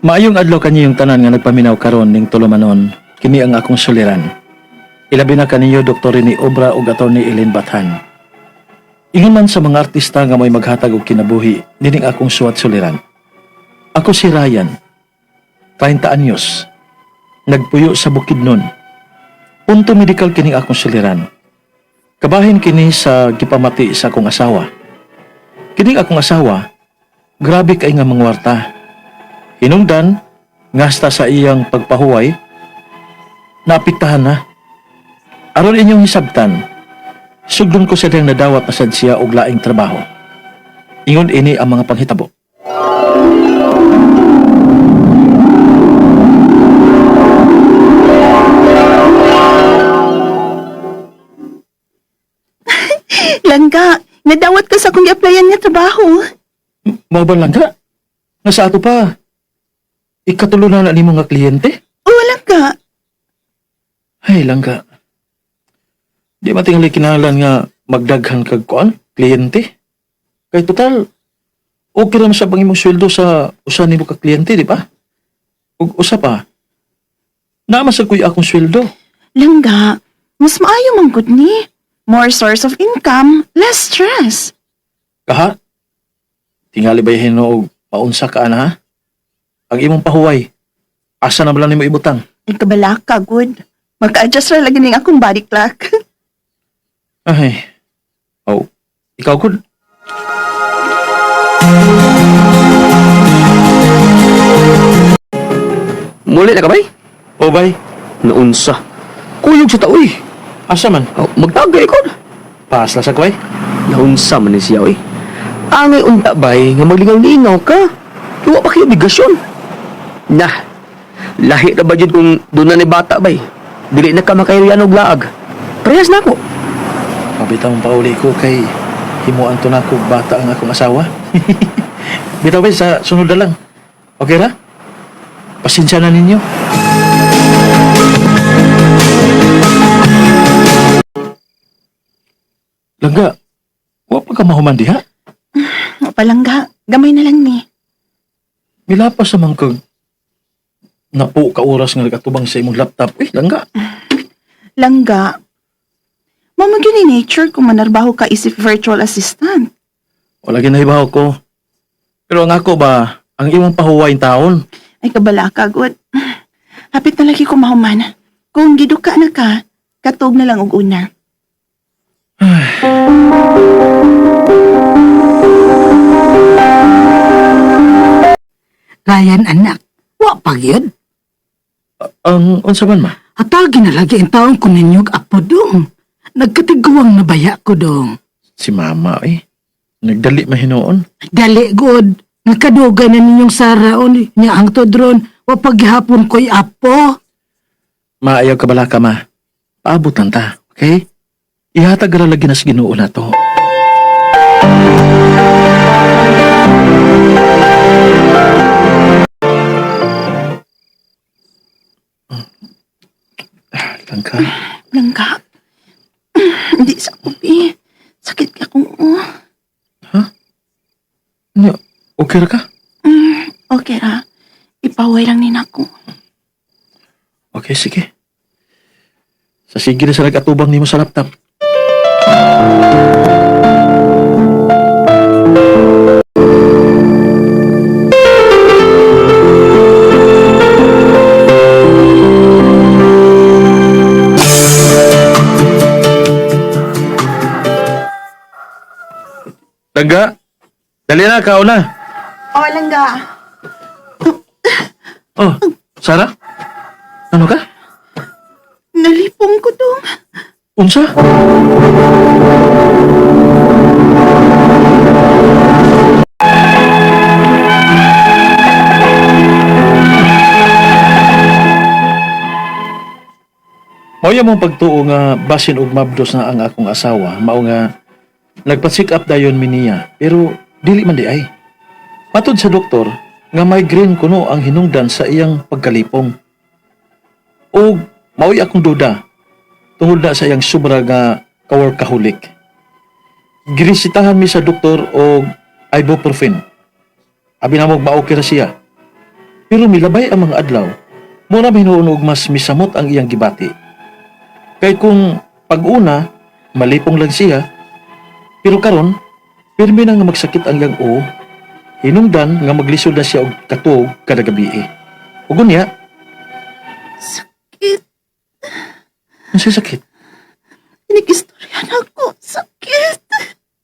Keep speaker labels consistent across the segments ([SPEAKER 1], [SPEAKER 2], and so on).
[SPEAKER 1] Maayong adlaw kaniyong tanan nga nagpaminaw karon ning tulumanon, kini ang akong suliran. Ilabi na kaninyo Dr. Rene Obra ug Attorney Ellen Bathan. Ingon man sa mga artista nga may maghatag og kinabuhi, nining akong suwat suliran. Ako si Ryan, 30 anyos, nagpuyo sa Bukidnon. Punto medical kining akong suliran. Kabahin kini sa gipamati sa akong asawa. Kining akong asawa, grabe kay nga mangwarta. Hinungdan, ngasta sa iyang pagpahuway, naapektahan na. Aron inyong hisabtan, sugdon ko sa diyang nadawat na sad siya og laing trabaho. Ingon ini ang mga panghitabo.
[SPEAKER 2] Langga, nadawat ka sa akong gi-applyan nga trabaho.
[SPEAKER 1] Mao ba lang ka? Nga sa ato pa, ikatulo na na nimo nga kliyente?
[SPEAKER 2] O, langga.
[SPEAKER 1] Ay, langga. Di matingali kinahanglan nga magdaghan kag kuan, kliyente. Kay total, okay ra man sa bang imong sweldo sa usa nimo ka kliyente, di ba? Ug usa pa, naa man sad kuy akong sweldo.
[SPEAKER 2] Langga, mas maayo man gud ni. More source of income, less stress.
[SPEAKER 1] Kaha? Tingali ba hinuog paunsa ka ana ha? Ang imong pahuway, asa na ba lang nimo ibutang?
[SPEAKER 2] Ay, kabalaka, good. Magka-adjust ra lagi ning akong body clock.
[SPEAKER 1] Ay, oh, ikaw gud.
[SPEAKER 3] Muli na ka bay?
[SPEAKER 1] O bay,
[SPEAKER 3] Naunsa. Kuyog sa taoy.
[SPEAKER 1] asa man?
[SPEAKER 3] Oh, magtagay ko.
[SPEAKER 1] Paas la sa kway.
[SPEAKER 3] Naunsa man ni siya oy. Angay unta bay nga maglingaw-lingaw ka. Wa pa kay obligasyon. Nah. Lahi ra ba jud kung doon na ni bata bay? Dili na ka makairian og laag. Parehas na ako.
[SPEAKER 1] Mabitaw ang pauli ko kay himuan to na ko bata ang akong asawa. Bitaw bay, sa sunod na lang. Okay ra? Pasensya na ninyo. Langga, wa pa ka mahuman diha.
[SPEAKER 2] O, palangga, gamay na lang ni.
[SPEAKER 1] Milapas naman kag napo ka oras nga nagkatubang sa imong laptop. Eh, langga.
[SPEAKER 2] Langga, mao man gyud ni nature kung manarbaho ka isip virtual assistant.
[SPEAKER 1] Wala ginahibaw ko. Pero ang ako ba, ang imong pahuway taon.
[SPEAKER 2] Ay, kabalaka, good. Hapit na lagi ko mahuman. Kung giduka na ka, katog na lang og una.
[SPEAKER 4] Ryan anak, wa pa gyud.
[SPEAKER 1] Ang unsa man ma?
[SPEAKER 4] Hatagi na lagi ang taong ko ninyog apo dong. Nagkatiguang nabaya ko dong.
[SPEAKER 1] Si mama eh. Nagdali mahinoon.
[SPEAKER 4] Dali god, nagkadugay na ninyong saraon niya ang todron, wa paghapon ko'y apo.
[SPEAKER 1] Maayaw ka bala ka ma. Paabot lang ta, okay? Ihatag ra lagi na sa Ginoo na to. Ah, Langka.
[SPEAKER 2] Langga, hindi sa kubi. Sakit ka kung oh.
[SPEAKER 1] Ano? Okay ra ka?
[SPEAKER 2] Okay ra. Ipaway lang ni nako.
[SPEAKER 1] Okay, sige. Sa sige na sa nag-atubang nimo sa laptop. Langga, dali na, kao na.
[SPEAKER 2] Oh, langga.
[SPEAKER 1] Oh, Sarah? Ano ka?
[SPEAKER 2] Nalipong ko dong.
[SPEAKER 1] Unsa? Mao mong pagtuo nga basin og mabdos na ang akong asawa, mao nga nagpa-check up dayon mi niya, pero dili man di ay. Matod sa doktor nga migraine kuno ang hinungdan sa iyang pagkalipong. Og mao'y akong duda tungod na sa iyang sobra nga ka-workaholic. Giresetahan mi sa doktor og ibuprofen. Abi na mo maokay ra siya. Pero milabay ang mga adlaw, mura hinuon og mas misamot ang iyang gibati. Kay kung pag-una, malipong lang siya, pero karon, pirmi na nga magsakit ang iyang uo, hinungdan nga maglisod na siya og katuog kada gabi. Ug unya,
[SPEAKER 2] Sakit.
[SPEAKER 1] unsay sakit?
[SPEAKER 2] Inig-istorya na ako. Sakit.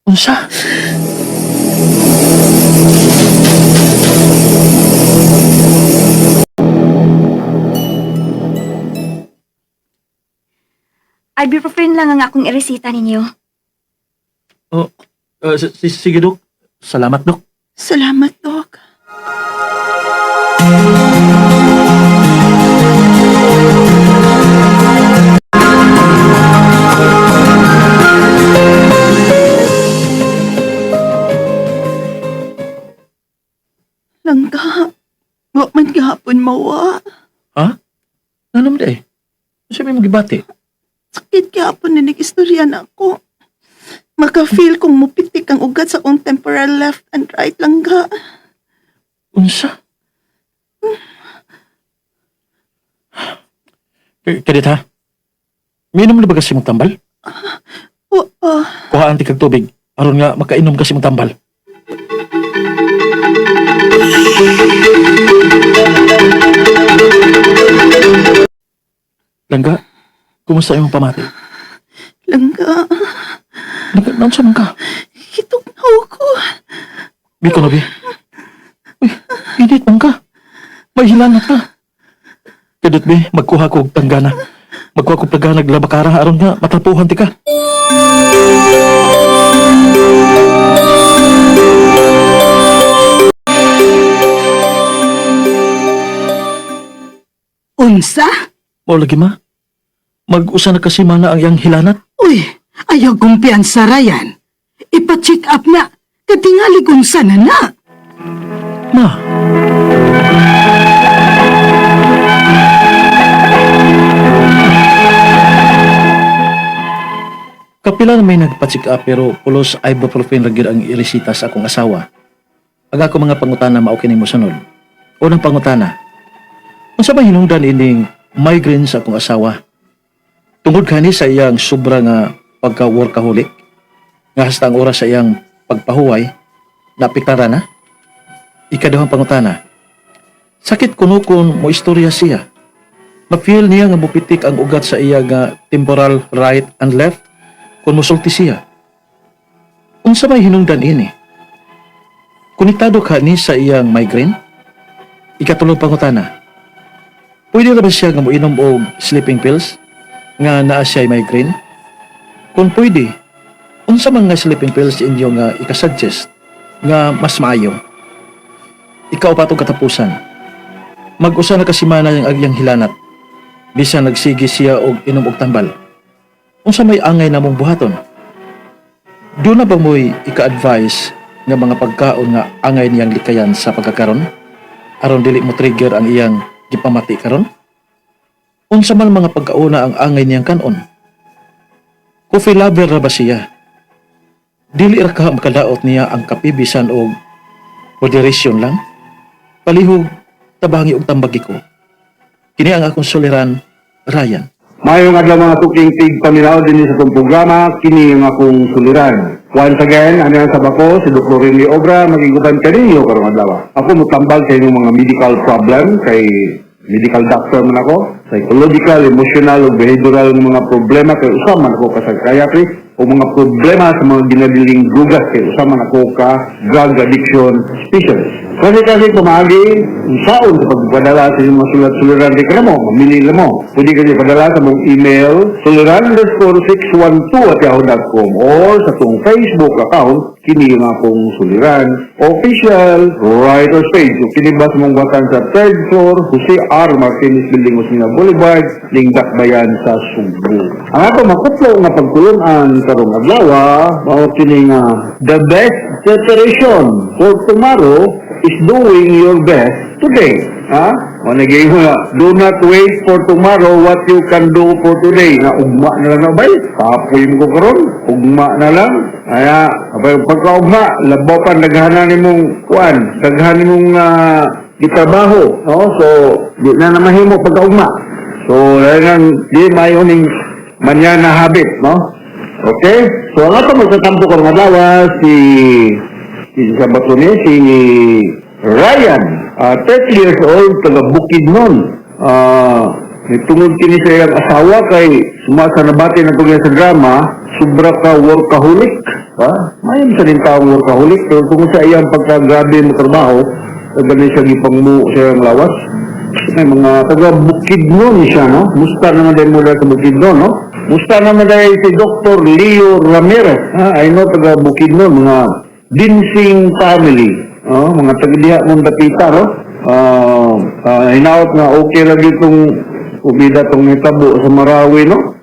[SPEAKER 1] Unsa?
[SPEAKER 5] Ibuprofen lang ang akong iresita ninyo.
[SPEAKER 1] Oh, sige, Dok. Salamat, Dok.
[SPEAKER 2] Salamat, Dok. Langga, wa man gihapon mawa.
[SPEAKER 1] Ha? Ano mo eh? Unsa may magibati?
[SPEAKER 2] Sakit gihapon ni istorya na ako. Maka-feel kong mupitik ang ugat sa akong temporal left and right, langga.
[SPEAKER 1] Unsa? Kadit ha? Minom na ba kasi mong tambal?
[SPEAKER 2] Wa pa.
[SPEAKER 1] Kuhaan ti kag tubig. Aron nga makainom kasi mong tambal. Langga, kumusta imong pamati?
[SPEAKER 2] Langga,
[SPEAKER 1] Langga, naunsa man ka?
[SPEAKER 2] hitugnaw ko.
[SPEAKER 1] Biko na, bi. Uy, init man ka. May hilanat ka. Kadot, bi, magkuha ko og tanggana. Magkuha ko tanggana labakara aron nga matapuhan ti ka.
[SPEAKER 4] Unsa?
[SPEAKER 1] Mao lagi ma. Mag-usa na kasi mana ang iyang hilanat.
[SPEAKER 4] Uy, ayaw kumpiyansa Ryan. Ipa-check up na. Katingali kung sana na.
[SPEAKER 1] Ma. Kapila na may nagpatsik up pero pulos ibuprofen ra gyud ang iresita sa akong asawa. Ang ako mga pangutana mao kini mosunod. Unang pangutana. Unsa ba hinungdan ining migraine sa akong asawa? Tungod kani sa iyang sobra nga pagka-workaholic, nga hasta ang oras sa iyang pagpahuway, napiktara na? Ikaduhang pangutana. Sakit kuno kun mo istorya siya. Ma-feel niya nga mupitik ang ugat sa iya nga temporal right and left kung musulti siya. Unsa may hinungdan ini? Konektado ka ni sa iyang migraine? Ikatulong pangutana. Pwede ra ba siya nga moinom og sleeping pills nga naa siya migraine? Kung pwede, unsa man nga sleeping pills inyo nga ikasuggest nga mas maayo? Ikaw pa itong katapusan. Mag-usa na kasi mana ang agyang hilanat. Bisan nagsige siya og inom og tambal. Unsa may angay namong buhaton? Doon na ba mo'y ika-advise nga mga pagkaon nga angay niyang likayan sa pagkakaron? Aron dili mo trigger ang iyang gipamati karon? Unsa man mga pagkauna ang angay niyang kanon? Coffee lover ra ba siya? Dili ra ka makadaot niya ang kape bisan og moderation lang. Palihog, tabangi og tambagi ko. Kini ang akong suliran, Ryan.
[SPEAKER 6] Mayong adlaw mga tuking tig paminaw dinhi sa atong programa kini ang akong suliran. Once again, ano ang sabako si Dr. Rene Obra magiguban kaninyo karong adlaw. Ako motambag sa inyong mga medical problem kay medical doctor man ako, psychological, emotional ug behavioral nga mga problema kay usa man ako ka psychiatrist o mga problema sa mga ginabiling drugas kay usa man ako ka drug addiction specialist. Kasi pamaagi, unsaon sa pagpadala sa inyong mga sulat-suliran di ka mo, mamili lang mo. Pwede kayo padala sa mong email, suliran_612@yahoo.com or sa tong Facebook account, kini ang akong suliran, official writer's page. O kini ba sa mong batan sa third floor, Jose R. Martinez Building, Osmeña Boulevard, Lingdak Bayan sa Sugbo. Ang ato makutlo nga pagtulunan karong adlaw, mao kini nga the best preparation for tomorrow is doing your best today. Ha? O naging nga, do not wait for tomorrow what you can do for today. Na ugma na lang na bay. Kapoy mo ko karon, ugma na lang. Aya, abay pagkaugma, labaw pa daghanan nimong kuan, daghan nimong gitrabaho, no? So di na na mahimo pagkaugma. So lain di maayo ning mañana habit, no? Okay? So ang ato magtatampo karong adlaw si si sa bato ni si Ryan, 30 years old, taga Bukidnon. Tungod kini sa iyang asawa kay suma sa nabati na niya sa drama, sobra ka workaholic. Ha? Mayon sa din taong workaholic, pero tungod sa iyang pagkagrabe mo trabaho, taga siya gipangmu sa iyang lawas. May mga taga Bukidnon siya, no? Musta naman din mula sa Bukidnon, no? Musta naman dahil si Dr. Leo Ramirez, ha? I know taga Bukidnon, mga Dinsing family, oh, mga taga diha mong dapita, no? Hinaot nga okay lagi itong ubida tong nitabo sa Marawi, no?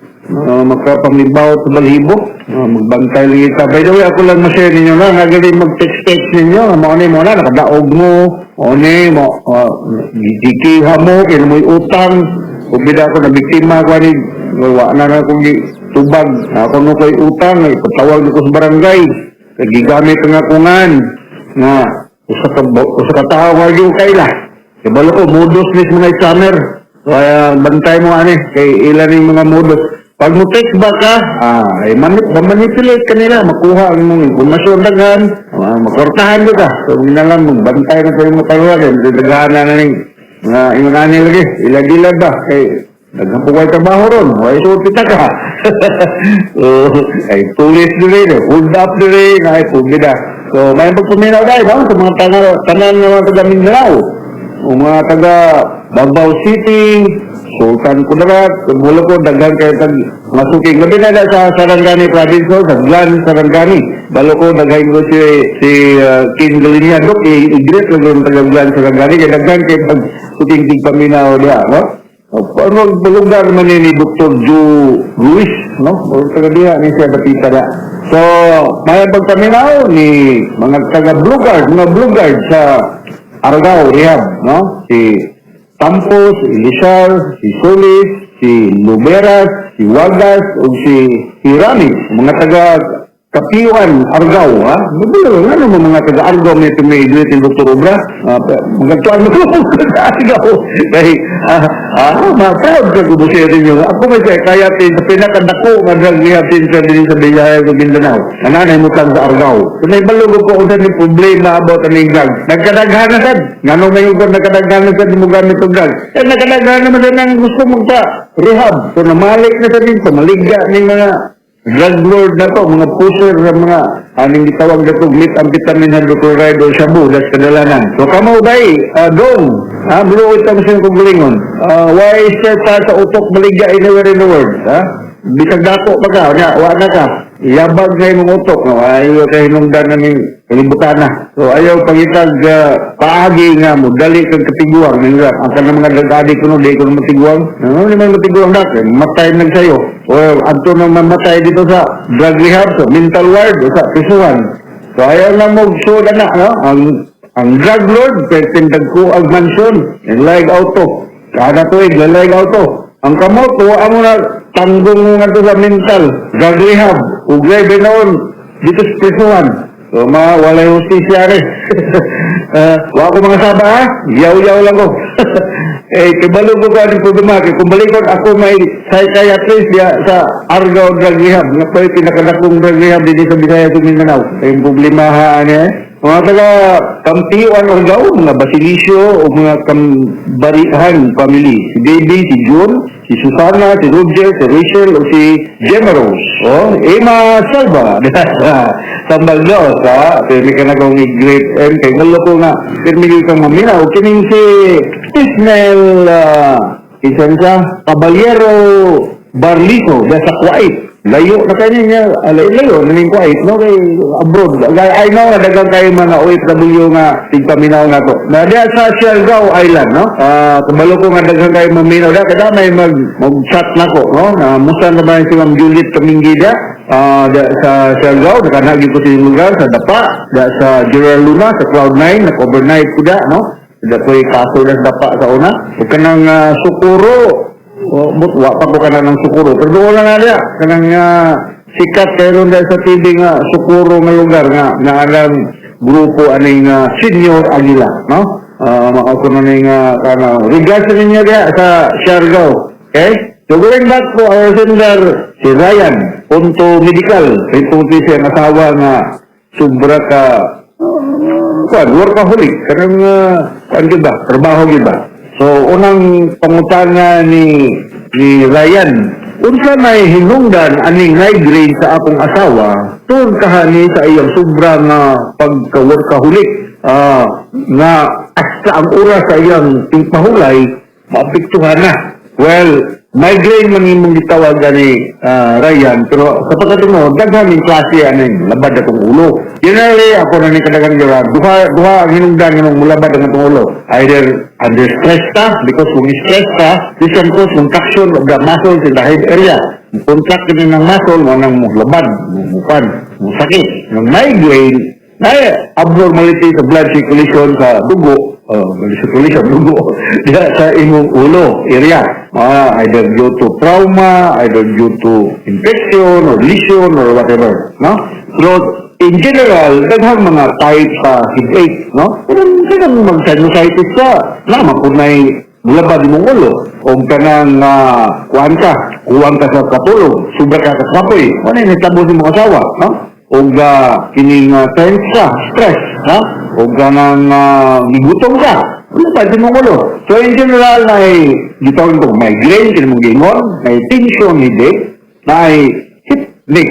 [SPEAKER 6] Makapangibawt sa balhibo, magbantay lang kita. By the way, ako lang ma-share ninyo na, nga galing mag-text-text ninyo, mao ni mo na, nakadaog mo, o ni, mo, gikiha mo, kaya mo'y utang, ubida ako na biktima ko ani, wa na na akong tubag, ako no ko'y utang, ipatawag ko sa barangay, kay gigamit ang akungan, nga, usa ka tawo nga yung kaila. Kay balo ko, modus ni mga scammer. Kaya bantay mo ani, kay ilan yung mga modus. Pag mo text ba ka, ay manipulate ka nila, makuha ang imong impormasyon daghan, makortahan mo ka. So, na lang, magbantay na kayo mga tawa, kay daghan na ning mga ingon ani lagi, ilag-ilag ba, kay daghan po kayo trabaho ron, way sulti ta ka. So, ay tulis diri, hold up diri, ay pugida. So, may pagpaminaw dahil, no? Sa mga tanan, tanan nga mga taga Mindanao, o mga taga Davao City, Sultan Kudarat, bulo ko, daghan kayo tag masuking. Labi na sa Sarangani Province, no? Sa Glan, Sarangani. Balo ko, daghan ko si si King Galinian, Dok, i-greet lang yung taga Glan, Sarangani, kaya daghan kayo pag suking tigpaminaw diha, no? Ano, lugar man ni Dr. Joe Ruiz, no? O taga diha ni siya dapita na. So, may pagpaminaw ni mga taga Blue Guard, mga Blue Guard sa Argao, Rehab, no? Si Tampos, si Elizar, si Solis, si Luberas, si Wagas, o si Hirami, mga taga Kapiwan, Argao, ha? Mabulo, ano mo mga taga Argao may tumiduit yung Dr. Obra? Magagtuan mo sa Argao. Kay, ma-proud ka kung ninyo. Ako may kaya, kaya tin, sa pinakadako nga drug rehab center din sa Bisaya sa Mindanao. Nananay mo lang sa Argao. So, may balugog ko kung saan yung problema about aning drug. Nagkadaghan na sad. Ngano may ko nagkadaghan na sad mo gamit og drug. Eh, nagkadaghan naman sad ang gusto magpa rehab. So, namalik na sad din, pamaligya ning mga drug lord na to, mga pusher sa mga aning gitawag na to, methamphetamine hydrochloride o shabu, das kadalanan. So kamo day, dong, bluot ang siyang kugulingon. Why sir pa sa utok maligya anywhere in the world? Ha? Bisag dato pa ka, nya, wa na ka. Iyabag na imong utok, no? Ayaw kay hinungdan na ning kalibutan na. So ayaw pangitag paagi nga mo, dali kang katiguang. Nga, ang kanang mga drug addict kuno, di ko na matiguang. Ano ni man matiguang dati, matay nagsayo. O adto nang mamatay dito sa drug rehab, sa mental ward, o sa prisuhan. So ayaw na mo sud na, no? Ang drug lord, pertindag ko ang mansyon, like auto. Kada tuig, lalag auto. Ang kamot, wa mo na tanggong nga to sa mental, drug rehab, ug grabe noon, dito sa prisuhan. So, mga walay hustisya rin. Wa ko mga saba ha, yaw-yaw lang ko. Eh, kibalo ko ka ng problema. Kay kung balikon ako may psychiatrist diya sa Argao Drug Rehab. Nga po yung pinakadakong drug rehab dito sa Bisaya sa Mindanao. Ay, yung problema ha, ano eh. Mga taga Kampiwan Argao, mga Basilisio o mga Kambarihan family. Si Baby, si June, si Susana, si Roger, si Rachel o si Gemeros. Oh, Emma Salva. Sambaldos, ha? Pirmi ka na kong i-great M. Kay ngulo ko nga, pirmi kang maminaw. Kining si Ismael, isan siya, Caballero Barlico, sa Kuwait. Layo na kayo niya, alay layo, naning Kuwait, no? Kay abroad. I know na dagang kayo mga OFW nga tigpaminaw na to. Na diya sa Siargao Island, no? Kabalo ko nga daghang kayo maminaw da, kada may mag-chat na ko, no? Na musta na ba si Ma'am Juliet Kamingida? Da, sa Siargao, nakanagi ko sa lugar, sa Dapa, da, sa Gerald Luna, sa Cloud9, nag-overnight ko da, no? Da ko'y kaso na sa Dapa sa una. Ug kanang Sukuro, o, but, wa pa ko kanang ng Sukuro. Pero doon na nga diya, kanang sikat kayo ron sa TV nga Sukuro nga lugar nga naalang grupo aning Senior Aguila, no? Ako na ning kana regards sa ninyo diha sa Siargao. Okay? So going back to our sender, si Ryan, punto medical. Ito siya ang asawa nga sobra ka kuan, workaholic, kanang kuan gyud ba, trabaho gyud ba. So unang pangutana ni Ryan, unsa may hinungdan aning migraine sa akong asawa tungod kahani sa iyang sobra nga pagka-workaholic nga hasta ang oras sa iyang tingpahulay maapektuhan na? Well, migraine man imong gitawag gani, Ryan, pero sa pagkatimo, daghan ning klase aning labad atong ulo. Generally, ako na ni kadaghan gyud, duha duha ang hinungdan nganong mulabad ang atong ulo. Either under stress ta, because kung stress ka, this can cause contraction of the muscles in the head area. Contract kini ng muscle, mo nang mulabad, mupan, musakit. Yung migraine, na abnormality sa blood circulation sa dugo, blood circulation dugo diha sa imong ulo area. Either due to trauma, either due to infection or lesion or whatever, no? Pero in general, daghang mga type sa headache, no? Pero kanang mag-sinusitis ka, na mapunay mulabad imong ulo o kanang kuan ka, kuwang ka sa katulog, sobra ka kakapoy, wala ni tabo sa imong asawa, no? Og kining tense ka, stress, ha? O kanang gigutom ka, wala pa imong ulo. So in general, na gitawag ko migraine, kini mong giingon, na tension headache, na hypnic,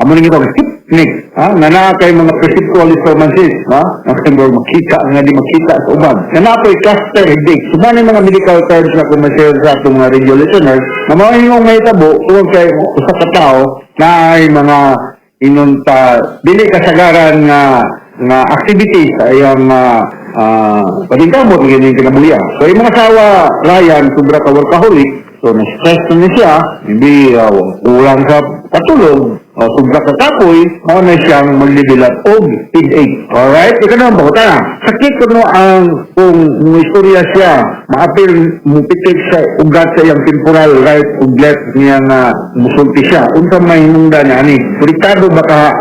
[SPEAKER 6] amo ning gitawag hypnic, ha? Nga naa kay mga perceptual disturbances, ha? Nga kay mga makita, nga di makita sa uban. Nga naa po'y cluster headache. So, mao ni mga medical terms na kung ma-share sa atong mga radio listeners, na mao imong mahitabo tungod kay usa ka tawo na ay mga inunta dili kasagaran nga nga activity sa iyang paningkamot nga inyong kinabuhi. So imong asawa, Ryan, sobra ka workaholic, so na-stress na ni siya, maybe kulang sa patulog, o sobra ka kapoy, mao na siyang magdevelop og headache. Alright? Ikaw naman ba? Sakit kuno ang kung mo istorya siya, maapil mupitik sa ugat sa iyang temporal right ug left niya nga musulti siya. Unsa may hinungdan niya ani? Konektado ba ka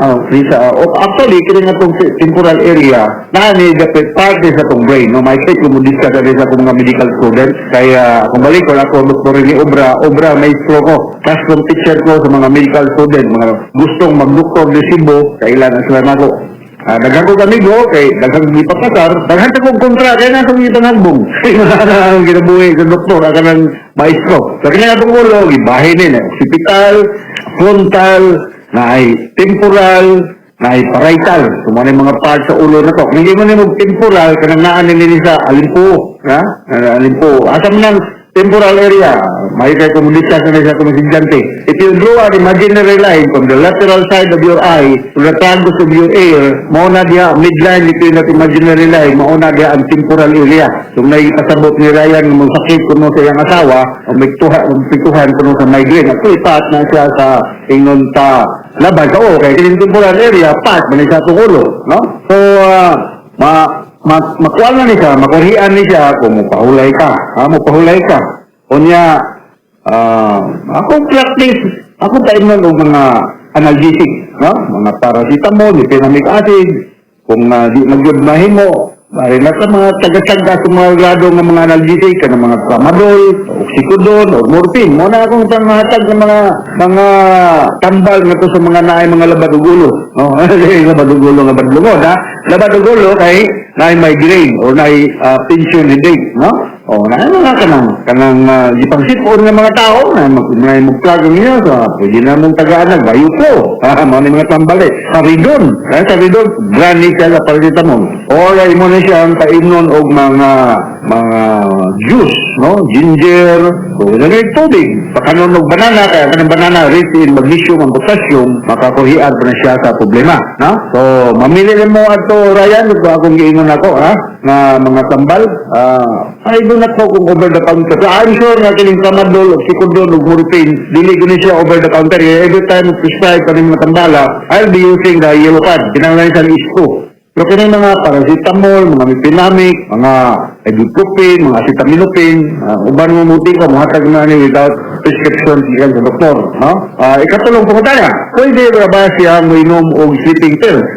[SPEAKER 6] sa o actually kini nga tong temporal area naa ni dapat parte sa tong brain, no? May kay mo discuss ani sa akong mga medical student, kaya kung balik ko ako Dr. Rene Obra, Obra maestro ko, classroom teacher ko sa mga medical student, mga gustong magdoktor di Cebu, kailan na sila nako. Daghan ko amigo kay daghang gipapasar, daghan ta kong kontra kay na akong gitanagbong. Kay na ang kinabuhi sa doktor, aka ng maestro. Sa kanya atong ulo, gibahin ni occipital, frontal, na ay temporal, na ay parietal. So, mga mga part sa ulo na to. Kung hindi mo nimo temporal, kanang naan ni sa alimpo, ha? Alimpo. Asa man ang temporal area, may kay komunista sa sa kong estudyante. If you draw an imaginary line from the lateral side of your eye to the tragus of your ear, mao na diha midline between that imaginary line, mao na diha ang temporal area. So naipasabot ni Ryan nga sakit kuno sa iyang asawa, o may kuno sa migraine. At part na siya sa ingon ta laban sa o kay kining temporal area part man sa atong ulo, no? So ma ma makuha na ni siya, makurhian ni siya kung mupahulay ka. Ha, mupahulay ka. Unya, akong practice, ako painom og mga analgesic, no? Mga paracetamol, mefenamic acid, kung di magyud mahimo, bari na sa mga taga-taga sa mga grado ng mga analgesic, kanang mga tramadol, oxycodone, or morphine. Mo na akong panghatag ng mga tambal nga to sa mga naay mga labad ug ulo. No? Labad ug ulo nga badlungon, ha? Labad ug ulo kay naay migraine or naay tension headache, no? O, na mga kanang kanang gipangsipon nga mga tao na mag na magplug niya sa pwede na mong tagaan ng bayuko. Ha, mao ni mga tambal eh. Saridon, ha, saridon, brand ni siya sa paracetamol. Or ay mo na siyang paimnon og mga juice, no? Ginger, o na tubig. Pakanon og banana, kaya kanang banana rich in magnesium and potassium, makakuhian pa na siya sa problema, no? So, mamili mo ato, Ryan, ito akong giingon ako, ha? Nga mga tambal, I do not know kung over the counter. So, I'm sure nga kining tramadol, oxycodone, ug morphine, dili ko ni siya over the counter. Every time prescribe kaning mga tambala, I'll be using the yellow pad. Kinahanglan sa isko. Pero kini mga paracetamol, mga mefenamic, mga ibuprofen, mga acetaminophen, uban mo muti ko mohatag na ni without prescription gikan sa doktor, no? Ikatulong pangutana, pwede ra ba siya moinom og sleeping pills?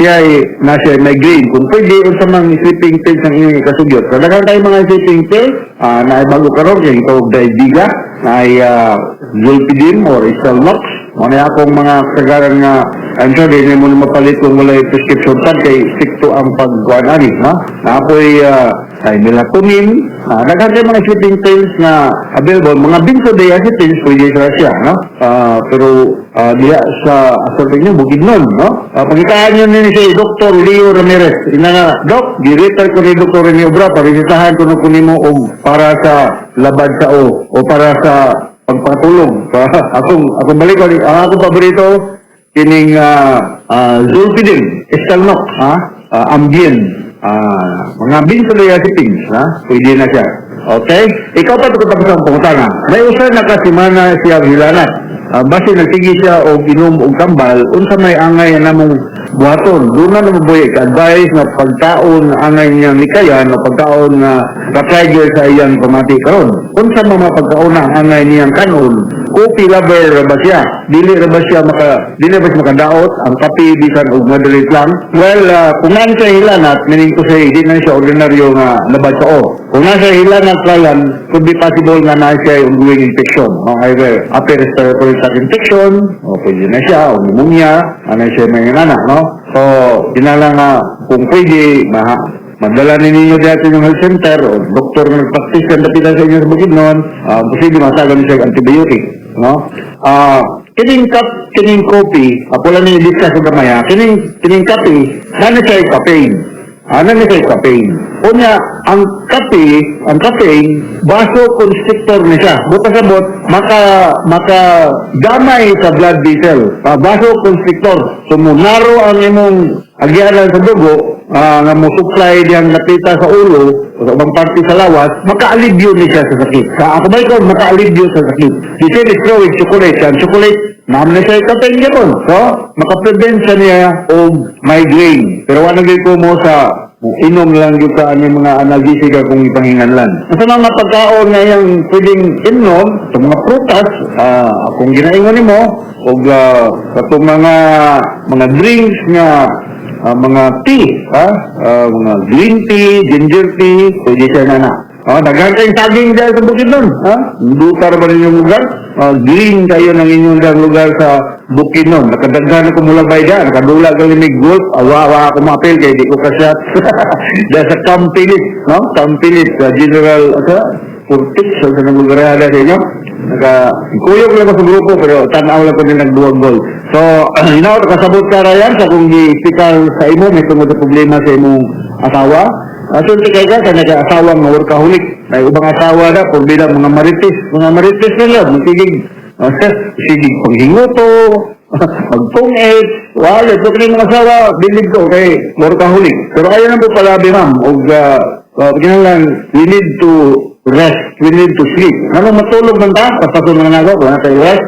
[SPEAKER 6] Siya ay nasa migraine. Kung pwede, unsa mang sleeping pills ang inyong ikasugyot. So, daghan tayo mga sleeping pills, na bago karon kay gitawag Drybiga, na ay Zolpidem or Stilnox. Mao na akong mga kasagaran nga I'm sure di mo na mapalit kung walay prescription pad kay stricto ang pagkuan ani, no? Na ako'y ay melatonin, daghan kay mga sleeping pills na available, mga benzodiazepines pwede sa siya, no? Pero diha sa asorting niyo Bukidnon, no? Pakitaan niyo ni si Dr. Leo Ramirez. Ina nga, Doc, gi-refer ko ni Dr. Rene Obra, paresetahan ko no nimo og para sa labad sa o o para sa pagpatulog. Akong balik ko, ang akong paborito kining Zolpidem, Stilnox, ha? Ambien, mga benzodiazepines, ha? Pwede na siya. Okay? Ikaw pa ito tapos ang pangutana. May usa na ka semana siya hilanat. Base nagsige siya og inom og tambal, unsa may angay namong buhaton. Doon na naman boy, advice na pagkaon angay niyang likayan o pagkaon nga ka-trigger sa iyang pamati karon. Unsa mga pagkaon na angay niyang kanon? Coffee lover ra ba siya? Dili ba siya makadaot ang kape bisan og moderate lang? Well, kung naan siya hilanat, meaning to say di na siya ordinaryo nga labad sa o. Kung nasa hilanat lang, could be possible nga na siya ongoing infection. No? Either upper respiratory tract infection, o pwede na siya, o pneumonia, ano siya may nana, no? So, dinala nga, kung pwede, madala ni ninyo dito yung health center o doktor nga nagpractice ang dapita sa inyo sa Bukidnon, posible matagan siya og antibiotic, no? Kining cup, kining coffee, ako lang ni discuss sa gamay, ha? Kining kape, naa siya caffeine. Ano na siya caffeine? Unya, ang kape, ang caffeine, vasoconstrictor ni siya. Buta sa bot, maka gamay sa blood vessel. Vasoconstrictor. So, munaro ang imong agianan sa dugo, nga mo supply diyang napita sa ulo o sa ubang parte sa lawas, makaalibyo ni siya sa sakit. Sa ako ba ikaw, makaalibyo sa sakit. The same is true with chocolate. Ang chocolate, naam na siya caffeine gyapon. So, makaprevent siya niya og migraine. Pero wala gyud ko mo sa inom lang gyud ka ani mga analgesic kung ipanginganlan. Sa mga pagkaon nga iyang pwedeng inom, sa mga prutas, akong ginaingon nimo og katong mga drinks nga mga tea, ha? Mga green tea, ginger tea, pwede siya na na. Oh, daghan kayong saging dyan sa Bukidnon, ha? Dutar ba ninyong lugar? Green kayo ng inyong lugar sa Bukidnon. Nakadaghan ako mulabay dyan. Nakadula ka limig golf. Awa, awa ako maapil kay di ko kasyat. Dyan sa Camp Philip, no? Camp Philip, sa General, sa Purtik, sa sa lugar sa inyo. Naka, kuyog lang ako sa grupo, pero tanaw lang ko din nagduwag goal. So, hinaot, kasabot ka ra yan sa kung gi-speaker sa imo, may tungod sa problema sa imong asawa. Sulti kay ka, kay nag-asawa nga workaholic. May ubang asawa na, kung bilang mga marites. Mga marites nila, magsigig, sigig panghinguto, magtungit, wala, ito kini mga asawa, bilib ko kay workaholic. Pero kayo na po palabi, ma'am, og kinahanglan, we need to rest, we need to sleep. Ano matulog man ta? Pasatulog na nago, wala tayo rest.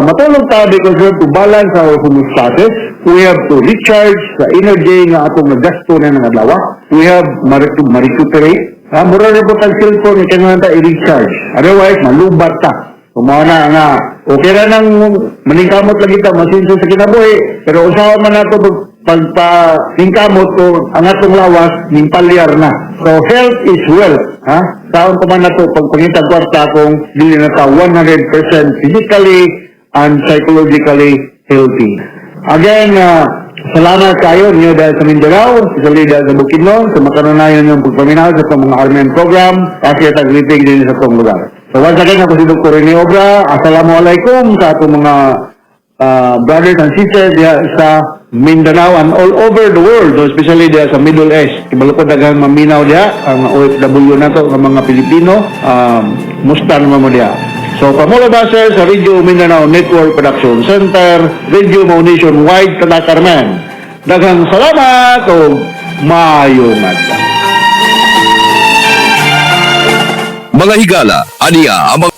[SPEAKER 6] Matulog ta because we have to balance our homeostasis. We have to recharge sa energy nga atong nagasto na ng adlaw. We have to ma-recuperate. Mura na po tag cellphone, kailangan ta i-recharge. Otherwise, malubat ta. Kumawa na nga, okay ra nang maningkamot lagi ta, masinso sa kinabuhi, pero usaha man nato pagpa-ningkamot ko ang atong lawas, ning palyar na. So, health is wealth. Ha? Taon pa man nato pagpangitag kwarta kung dili na ta 100% physically and psychologically healthy. Again, salamat kayo niyo dahil sa Mindanao, especially dahil sa Bukidnon, sa makanunayon yung pagpaminaw sa itong mga RMN program, kasi tag-briefing din sa itong lugar. So once again, ako si Dr. Rene Obra. Assalamualaikum sa atong mga brothers and sisters diha sa Mindanao and all over the world, so especially diha sa Middle East. Kibalo ko daghang maminaw diha, ang OFW nato nga mga Pilipino, musta naman mo diha. So, from all of us here sa Radio Mindanao Network Production Center, Radio Mo Nationwide, Tanakarman. Daghang salamat o maayong adlaw.
[SPEAKER 7] Mga higala, aniya ang mga